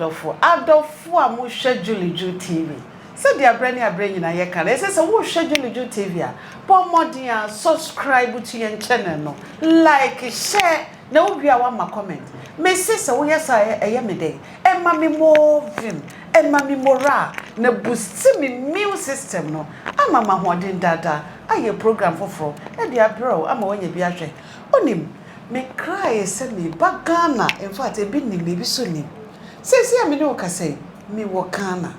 Adɔfo, adɔfo a mohwɛ Julie Ju TV, sɛdeɛ aberɛ ne aberɛ nyinaa yɛka no, ɛsɛ sɛ wohwɛ Julie Ju TV a, bɔ mmɔden a subscribe to yɛn channel no, like, share, na wowie a woama comment. Mese sɛ woyɛ saa a, ɛyɛ me dɛn? Ɛma me more vim, ɛma me morale, na boost me immune system no ama me ahoɔden daadaa ayɛ program foforɔ de abrɛ wo ama woanya bi ahwɛ. Wonim, me kraeɛ sɛ meba Ghana, in fact ebi nim ebi nso nnim. Seesei a me ne wo kasa yi, mewɔ Ghana.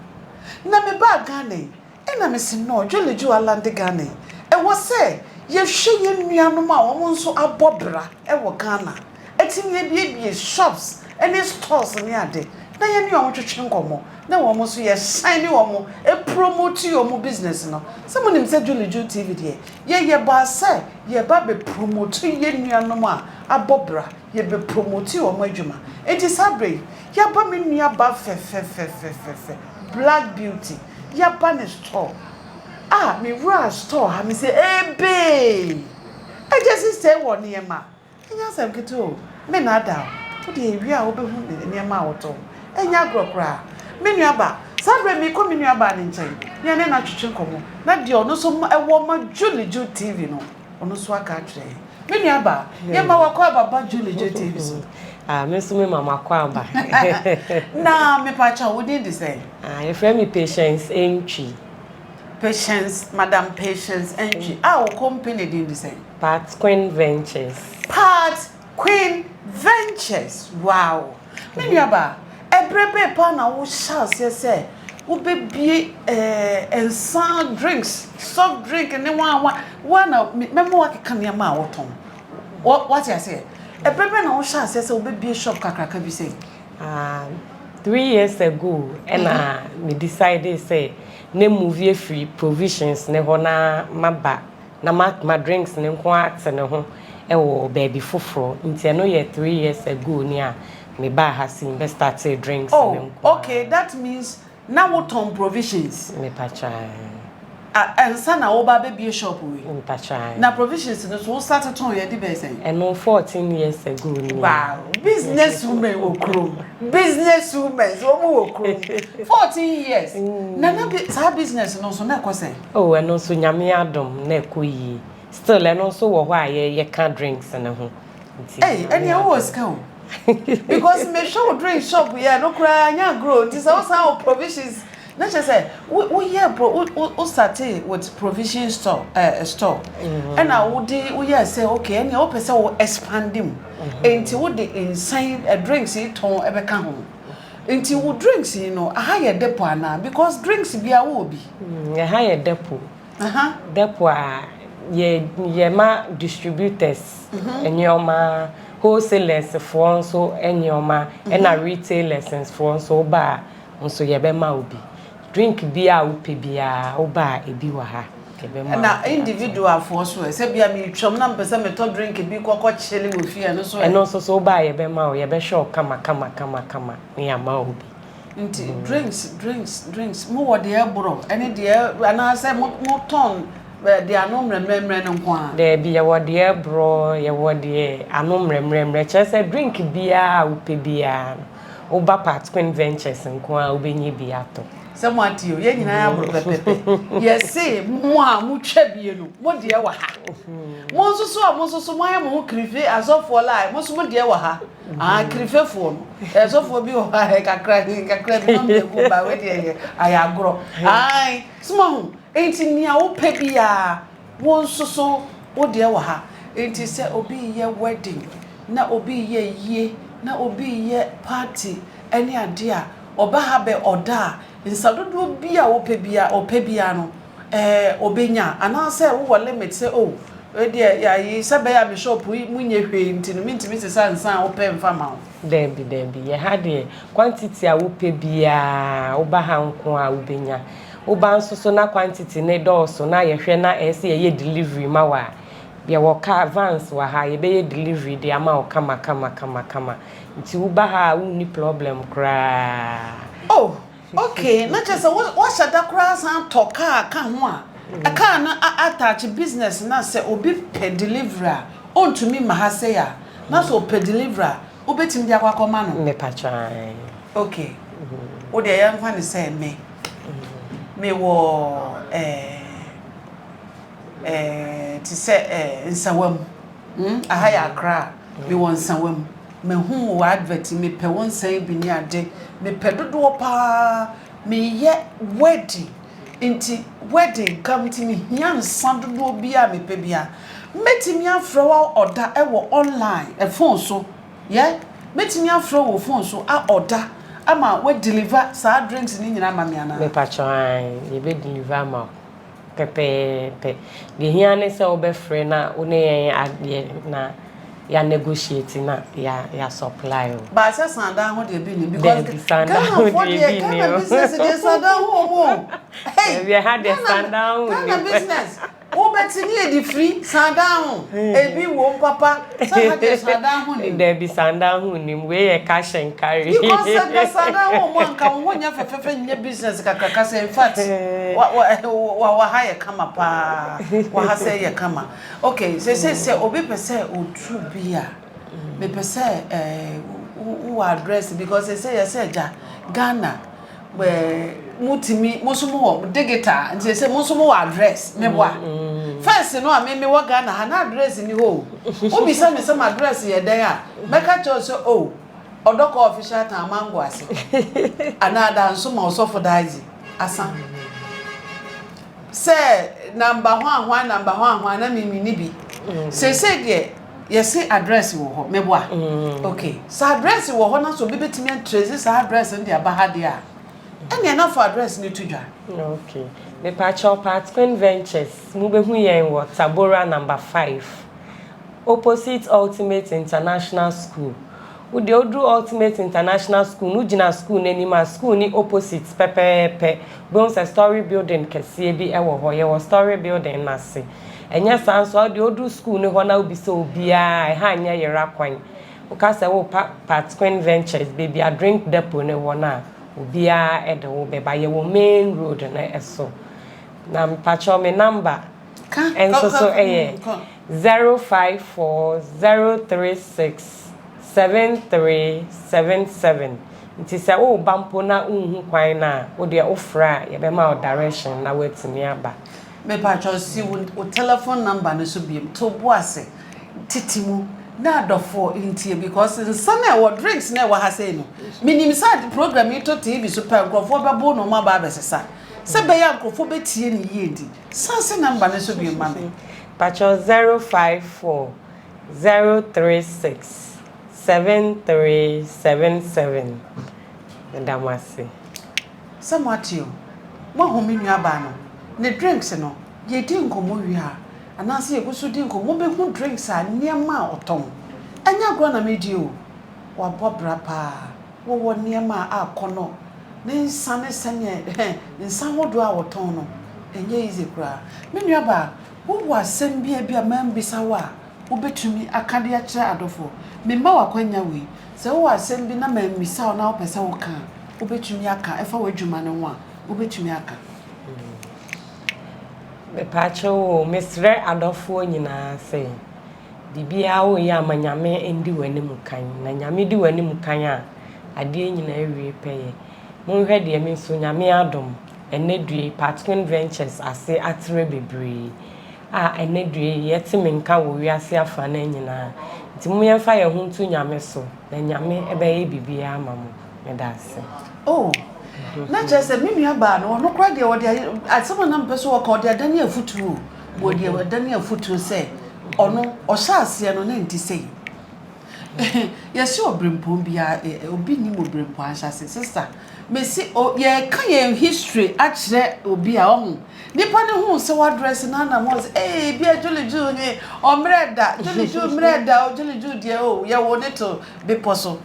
Na mebaa Ghana yi, ɛna mese no, Jolly Joe alande Ghana yi, ɛwɔ sɛ yɛhwɛ yɛn nuanom a wɔn nso abɔ bra wɔ Ghana, atumi abuebue shops ne stores ne ade, na yɛne wɔn twetwe nkɔmmɔ, na wɔn nso yɛhyɛne wɔn, promote wɔn business no. Sɛ monim sɛ Jolly Joe TV deɛ, yɛyɛ baa sɛ yɛba bɛ promote yɛn nuanom a abɔ bra, yɛbɛ promote wɔn adwuma. Enti saa berɛ yi, yɛaba me nua ba fɛfɛfɛfɛfɛ, Black Beauty, yɛaba ne store. Ah, me wura store ha, me sɛ, ebe! Agya sister wɔ nneɛma. Ɛnyɛ asɛm ketewa o, me na ada o. Wode ewie a wobɛhu nneɛma a wotɔn. Ɛnyɛ agorɔ koraa. Me nua ba, saa berɛ meekɔ me nua baa ne nkyɛn, na yɛne no atwetwe nkɔmmɔ, na deɛ ɔno nso ɛwɔ ma Julie Ju TV no, ɔno nso aka akyerɛ yɛn. Me nua ba, yɛma wakɔ aba ba Julie Ju TV so. Ah, me nso me ma makɔ aba. Na mepakyɛw, wo din de sɛn? Ah, yɛfrɛ me Patience Entwi. Patience, Madam Patience Entwi. A wo company din de sɛn? Pat Queen Ventures. Pat Queen Ventures. Wow. Me nua ba, ɛberɛ bɛɛ paa na wohyɛ aseɛ sɛ wobɛbie nsa drinks, soft drink ne wa wa na mɛma wakeka nneɛma a wotɔn. Wate aseɛ? Ɛberɛ bɛɛ na wohyɛ aseɛ sɛ wobɛbie shop kakraka bi sɛ? 3 years ago, ɛna me decide sɛ ne move afiri provisions ne hɔ na maba na ma drinks ne nko ate ne ho ɛwɔ baabi foforɔ, nti ɛno yɛ 3 years ago ni a mebaa ha si bɛ start drinks ne nko. Okay, that means na wotɔn provisions. Mepatwa. Ɛnsa na woba bɛbie shop wei. Mepatwa. Na provisions no so wo start tɔn yɛ de bɛyɛ sɛn? Ɛno 14 years ago ni. Wow, business women wɔ kurom. Business women wɔn wɔ kurom. 14 years. Na bi saa business no so na ɛkɔ sɛn? Oh, ɛno nso Nyame adom na ɛkɔ yie. Still ɛno nso wɔ hɔ a yɛka drinks ne ho. Nti Ɛy, ɛnea wowɔ sika o. Because mehwɛ wo drink shop yɛ no koraa nya agorɔ, nti sɛ wosan wɔ provisions na kyerɛ sɛ woyɛ pro wo start with provision store ɛna wode woyɛ sɛ okay, ɛnea wopɛ sɛ wo expand mu, nti wode nsan drinks yi tɔn ɛbɛka ho. Nti wo drinks yi no, aha yɛ depot anaa? Because drinks bia wowɔ bi. Ɛha yɛ depot. Depot a yɛma distributors nneɛma, wholesalers foɔ nso nneɛma, ɛna retailers foɔ nso woba a nso yɛbɛma wo bi. Drink bi a wopɛ biara, woba a ebi wɔ ha, yɛbɛma Na wo bi. Individual foɔ so ɛ, sɛ bia metwam na mpɛ sɛ metɔ drink bi kɔkɔ kyele wɔ fie, ɛno so ɛ? Ɛno nso so woba a yɛbɛma wo, yɛbɛhwɛ wo kama kama kama kama ne yɛama wo bi. Nti drinks drinks drinks, mowɔ deɛ ɛborɔ ɛne deɛ, anaasɛ motɔn deɛ ano mmerɛmmerɛmmerɛ no nko a? Daabi, yɛwɔ deɛ borɔ, yɛwɔ deɛ ano mmerɛmmerɛmmerɛ, kyerɛ sɛ drink biara a wopɛ biara no, woba Pat Queen Ventures nko a wobɛnya bi atɔ. Sɛ mo ate o, yɛn nyinaa aboro pɛpɛpɛ. Yɛse mo a motwa bie no, mo deɛ wɔ ha. Mo nso so a mo nso so moayɛ mo ho kirife asɔfoɔ lie, mo nso mo deɛ wɔ ha. Ah, kirifefoɔ no, asɔfoɔ bi wɔ hɔ a kakra kakra bi na ɔmo egu ba, wei deɛ yɛ ayɛ agorɔ. Ae, soma ho. Enti nea wopɛ biara, wo nso so wo deɛ wɔ ha. Enti sɛ obi yɛ wedding, na obi yɛ yie, na obi yɛ party ɛne adeɛ a, ɔba ha bɛ ɔda a, nsa dodoɔ bi a wopɛ bia ɔpɛ bia no, ɔbɛnya, anaasɛ wowɔ limit sɛ, oh, deɛ yɛayi sɛ bɛyɛ a me shop yi mu nyɛ hwee nti no mentumi sesa nsa a wopɛ mfa ma wo? Daabi, daabi, yɛ ha deɛ, quantity a wopɛ biara, woba ha nko a wobɛnya. Woba nso so na quantity ne dɔɔso na yɛhwɛ na ɛyɛ sɛ yɛyɛ delivery ma wo a, yɛwɔ car vans wɔ ha, yɛbɛyɛ delivery de ama wo kama kama kama kama. Nti woba ha a wonni problem koraa. Oh, okay, na kyerɛ sɛ woahyɛ da koraa san tɔ kaa ka ho a kaa no attach business, na sɛ obi pɛ delivery a ɔntumi ma ha sei a, na sɛ ɔpɛ delivery a wobɛtumi de akɔ akɔma no. Mepatwan. Okay. Wo deɛ yɛmfa no sɛ me, mewɔ ɛɛ ɛɛ te sɛ ɛɛ Nsawam. Hmm, aha yɛ Accra a, mewɔ Nsawam. Mahu wo advert, mepɛ wo nsa yi bi ne ade. Mepɛ dodoɔ paa. Meyɛ wedding nti wedding ka nti mehia nsa dodoɔ biara a mepɛ biara. Mɛtumi afrɛ wo ɔda wɔ online, phone so. Yeah, mɛtumi afrɛ wo wɔ phone so a ɔda ama wa deliver saa drinks no nyinaa ama me anaa? Mepakyɛw ae, yɛbɛ deliver ama wo pɛpɛɛpɛ. Deɛ ɛhia ne sɛ wobɛfrɛ na wo ne yɛn ayɛ na yɛ negotiate na yɛ supply wo. But sɛ sandan ho deɛ bi nnim because Dabi, sandan ho Ghanafoɔ deɛ deɛ bi nni Ghana o. business deɛ sandan ho wɔ mu o. Hey, Dabi, ɛha deɛ Ghana sandan ho Ghana nni. business Wobɛte ne yɛde firi sandan ho ebi wom papa sɛ ha deɛ sandan ho nnim. Dabi sandan ho nnim wei yɛ cash and carry. Because sɛ nka sandan ho wɔ mu a nka wo ho nyɛ fɛfɛɛfɛ nyɛ business kakraka sɛ infact wa wa wa ha yɛ kama paa wa ha sɛ yɛ kama okay seesei sɛ obi pɛ sɛ otu bi a mepɛ sɛ ɛɛ wo wɔ address because seesei yɛsɛ agya Ghana Ɛɛ motumi mo nso mowɔ digital nti sɛ mo nso mowɔ address meboa first no a me mewɔ Ghana ha na address ni hɔ o wobisa me sɛ m'address yɛ dɛn a mɛka kyerɛ wo sɛ o Ɔdɔkɔ official town Mango ase anaa Danso ma Ɔsɔfo Daadzi asa Sɛ number hwan hwan number hwan hwan na me menni bi. Seesei deɛ yɛse address wɔ hɔ, meboa? Ok, sɛ address wɔ hɔ na sɛ obi bɛtumi atrace saa address no de aba ha deɛ a, ɛnneɛ na fa address no to dwa. Ok, mepakyɛw Partquin Ventures, mobɛhu yɛn wɔ Tabora number 5. Opposite Ultimate International School. Wo deɛ woduru Ultimate International School no, wogyina school no anim a, school no opposite pɛpɛɛpɛ, wobɛhu sɛ story building kɛseɛ bi wɔ hɔ. Yɛwɔ story building no ase. Ɛnyɛ saa nso a, wo deɛ woduru school no hɔ na wobisa obiara a, ɛha nyɛ yera kwan. Woka sɛ worepa Partquin Ventures, baabi a drink depot no wɔ no a, obiara de wo bɛba. Yɛwɔ main road no so. Na mpakyɛw me number nso so yɛ 0540367377 nti sɛ woreba mpo na wonhu kwan no a, wo deɛ wofrɛ a yɛbɛma wo direction na woatumi aba. Mepakyɛw si wo telephone number no so biom, to bo ase tete mu na adɔfoɔ ntie because nsa no a ɛwɔ drinks no a ɛwɔ ha sei no menim sɛ program yi tɔ TV so pɛ nkurɔfoɔ bɛbo na wɔn aba abɛsesa sɛ ɛbɛyɛ a nkurɔfoɔ bɛtie no yie nti san si number no so biom ma me. Pakyɛw 054 036 7377 meda mo ase. Sɛ moate o, moahu me nuabaa no, ne drinks no, yɛdi nkɔmmɔ wie a, anaasɛ yɛgu so di nkɔmmɔ, mobɛhu drinks a nneɛma a ɔtɔn. Ɛnyɛ agorɔ na meredi o, wabɔ bra paa, wɔwɔ nneɛma a akɔnnɔ, ne nsa ne sɛdeɛ nsa ahodoɔ a wɔtɔn no, ɛnyɛ easy koraa. Me nuabaa, Wowɔ asɛm bi a ebia mammisa wo a wobɛtumi aka de akyerɛ adɔfoɔ? Mema wo akwanya wei, sɛ wowɔ asɛm bi na mammisa wo na wopɛ sɛ woka a, wobɛtumi aka, ɛfa w'adwuma no ho a, wobɛtumi aka. Mepaakyɛw o, mesrɛ adɔfoɔ nyinaa sɛ, biribiara woreyɛ a ma Nyame ndi w'anim kan, na Nyame di w'anim kan a, adeɛ nyinaa wie pɛyɛ. Monhwɛ deɛ me nso Nyame adom, Ɛnnɛ due yi, Patwin Ventures ase aterɛ bebree a ɛnnɛ due yi yɛte me nka wɔ wiase afanan nyinaa. Nti mom yɛmfa yɛn ho nto Nyame so na Nyame bɛyɛ biribiara ama mo. Meda ase. Oh, na kyerɛ sɛ me nua baa no, ɔno koraa deɛ ɔde ayɛ, asɛm a na mepɛ sɛ ɔka, ɔde adane afutuo o, ɔde adane afutuo sɛ ɔno, ɔhyɛ aseɛ no na ɛnte sei. Yɛse ɔbrempɔn biara, obi nnim ɔbrempɔn ahyɛase. Sister, Mese o yɛreka yɛn history akyerɛ obi a ɔho nipa no hu sɛ wadress no ana mo sɛ ee bi a Julie Ju he ɔmmerɛ da Julie Ju mmerɛ da o Julie Ju deɛ o yɛwo ne to bepɔ so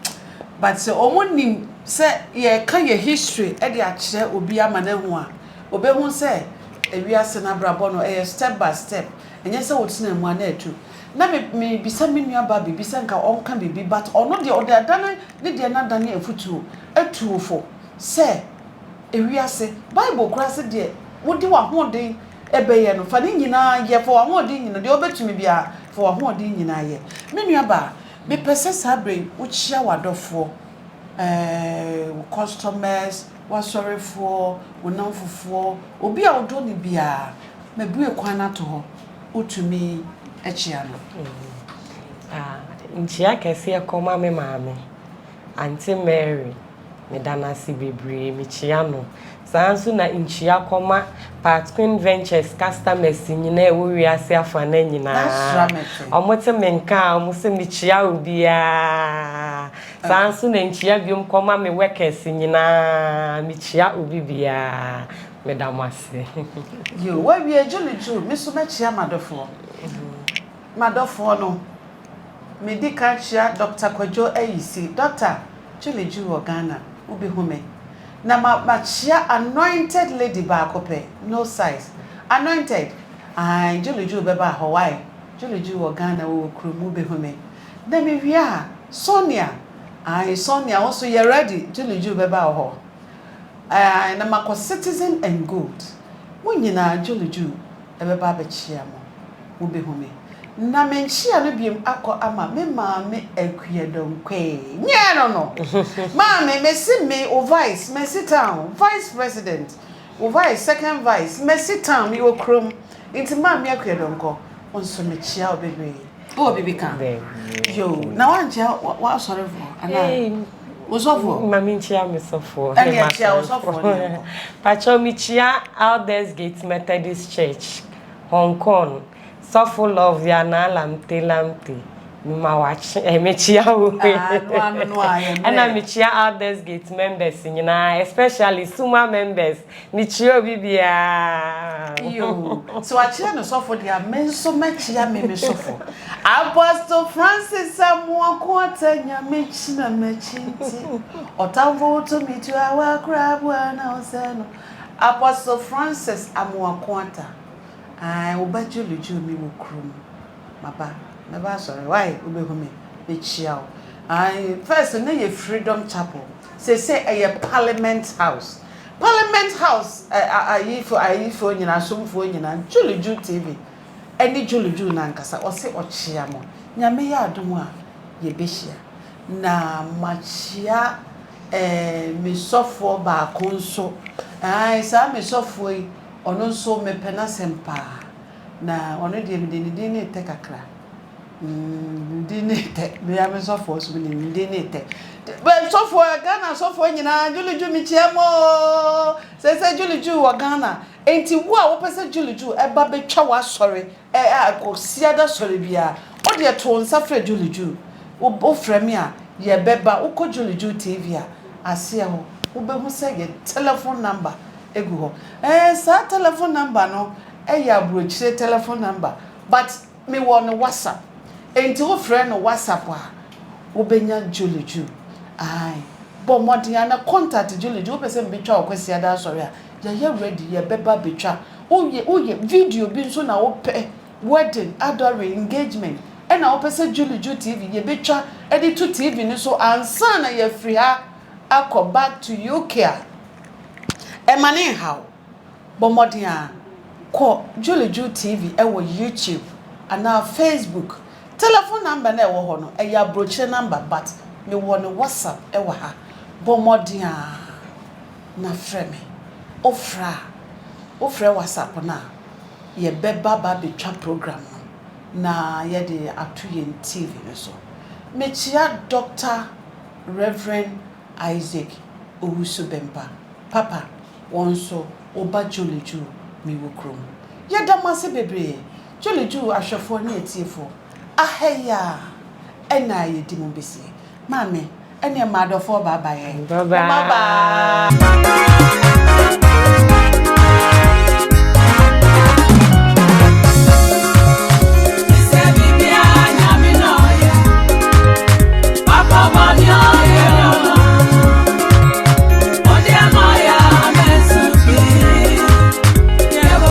but sɛ ɔmo nim sɛ yɛreka yɛ history de akyerɛ obi ama no ahu a obehu sɛ ewiase no abrabɔ no ɛyɛ step by step ɛnyɛ sɛ wotena mu a na atu na me mebisa me nua baa biribi sɛ nka ɔnka biribi but ɔno deɛ ɔde adane ne deɛ no adane afutuo atu wo fo sɛ ewiase, Bible koraa se deɛ wode w'ahoɔden bɛyɛ no, fa ne nyinaa yɛ, fa w'ahoɔden nyinaa, deɛ wobɛtumi biara, fa w'ahoɔden nyinaa yɛ. Me nuabaa, mepɛ sɛ saa berɛ yi wokyia w'adɔfoɔ. Ɛɛ wo customers, w'asɔrefoɔ, wo nnamfofoɔ, obi a wodɔ no biara, mabue kwan no ato hɔ, wotumi kyea no. Ah, nkyia kɛseɛ kɔma me maame, Aunty Mary. Meda no ase bebree, mekyia no. Saa ara nso na nkyia kɔma Partqueen Ventures customers nyinaa a ɛwɔ wiase afanan nyinaa. Wɔte me nka a, wɔse mekyia obiara. Saa ara nso na nkyia biom kɔma me workers nyinaa, mekyia obi biara. Meda mo ase. Yoo, wawie Julie Ju, me nso mɛkyia m'adɔfoɔ. M'adɔfoɔ no, medi kan kyia Doctor Kwadwo Ayisi. Doctor, Julie Ju wɔ Ghana, wobɛhu me. Na ma makyia anointed lady baako pɛ, no size. Anointed, ae, Julie Ju bɛba hɔ, wai? Julie Ju wɔ Ghana, wɔwɔ kurom, wobɛhu me. Na mewie a, Sonia, ae, Sonia, wo nso yɛ ready, Julie Ju bɛba wo hɔ. Ae, na makɔ Citizen and Gold. Mo nyinaa, Julie Ju bɛba abɛkyia mo. Mobɛhu me. Na me nkyea no biom akɔ ama me maame Akua Donkwe. Nyɛ no no! Maame, mesi me, wo vice, masi town, vice president, wo vice, second vice, masi town, mewɔ kurom. Nti Maame Akua Donkor, wo nso mekyea wo bebree. Wowɔ biribi ka? Yoo, na woankyea w'asɔrefoɔ anaa wo sɔfoɔ? Ma menkyea me sɔfoɔ. Ɛnneɛ kyea wo sɔfoɔ ne yɛnkɔ. Pakyɛw mekyia Alders Gate Methodist Church Hong Kong sɔfo love ya naa lamte lamte mema wakye eh mekyia wo ɛna mekyia Alders Gate members nyinaa especially Suma members mekyia obi biara. Yoo, sɛ wakyia ne sɔfo deɛ a me nso mɛkyia me me sɔfo Apostle Francis Amoako Atta Nyame kyina m'akyi nti ɔtamfo woto me tu a wakora aboa na ɔsɛ no Apostle Francis Amoako Atta Ae wo ba Julie Juu me wɔ kurom maba mɛba asɔre wai wobɛhu me mɛkyia wo ae first na yɛ freedom chapel seesei ɛyɛ parliament house parliament house ayifo ayifoɔ nyinaa asomfoɔ nyinaa Julie Juu TV ɛne Julie Juu no ankasa ɔse ɔkyea mo Nyame yɛ adom a yɛbɛhyia na makyia eh, me sɔfoɔ baako nso ae saa me sɔfoɔ yi Ɔno nso mepɛ n'asɛm paa. Na ɔno deɛ mede ne din no retɛ kakra. Mm, ne din no retɛ. Me ara me sɔfoɔ nso mede ne din no retɛ. Bɛ sɔfoɔ, Ghana sɔfoɔ nyinaa, Julie Ju mekyia mo oo. Sɛsɛ Julie Ju wɔ Ghana. Enti wo a wopɛ sɛ Julie Ju ɛba bɛtwa w'asɔre, ɛ a Kwasiada sɔre biara, wo deɛ to wo nsa frɛ Julie Ju. Wo wofrɛ me a, yɛbɛba. Wokɔ Julie Ju TV a, aseɛ hɔ, wobɛhu sɛ yɛ telephone number gu hɔ. Ɛɛ saa telephone number no yɛ aburokyire telephone number but me wɔ no WhatsApp. Enti wo frɛ no WhatsApp a wo bɛ nya Julie Ju. Ae bɔ mmɔden ara na contact Julie Ju. Wo pɛ sɛ me bɛ twa wo Kwasiada asɔre a yɛ yɛ ready yɛ bɛ ba bɛ twa. Wo yɛ wo yɛ video bi nso na wo pɛ wedding, adɔre, engagement ɛna wo pɛ sɛ Julie Ju TV yɛ bɛ twa ɛde to TV no so ansa na yɛ firi ha akɔ back to UK a. Ɛma no nhaw. Bɔ mmɔden ara kɔ Julie Ju TV wɔ YouTube anaa Facebook. Telephone number no a ɛwɔ hɔ no, ɛyɛ aburokyire number but mewɔ no WhatsApp wɔ ha. Bɔ mmɔden ara na frɛ me. Wofrɛ a, wofrɛ WhatsApp no a, yɛbɛba aba abɛtwa program no na yɛde ato yɛn TV no so. Mekyia Doctor Rev. Isaac Owusu Bempah, Papa, wɔn nso wo ba Jolly Joo me wɔ kurom. Yɛda mo ase bebree, Jolly Joo ahwɛfoɔ ne atiefoɔ. Aha yi ara ɛna yɛdi mo besie. Maame, ɛneɛ m'adɔfoɔ bye bye ɛ. Bye bye.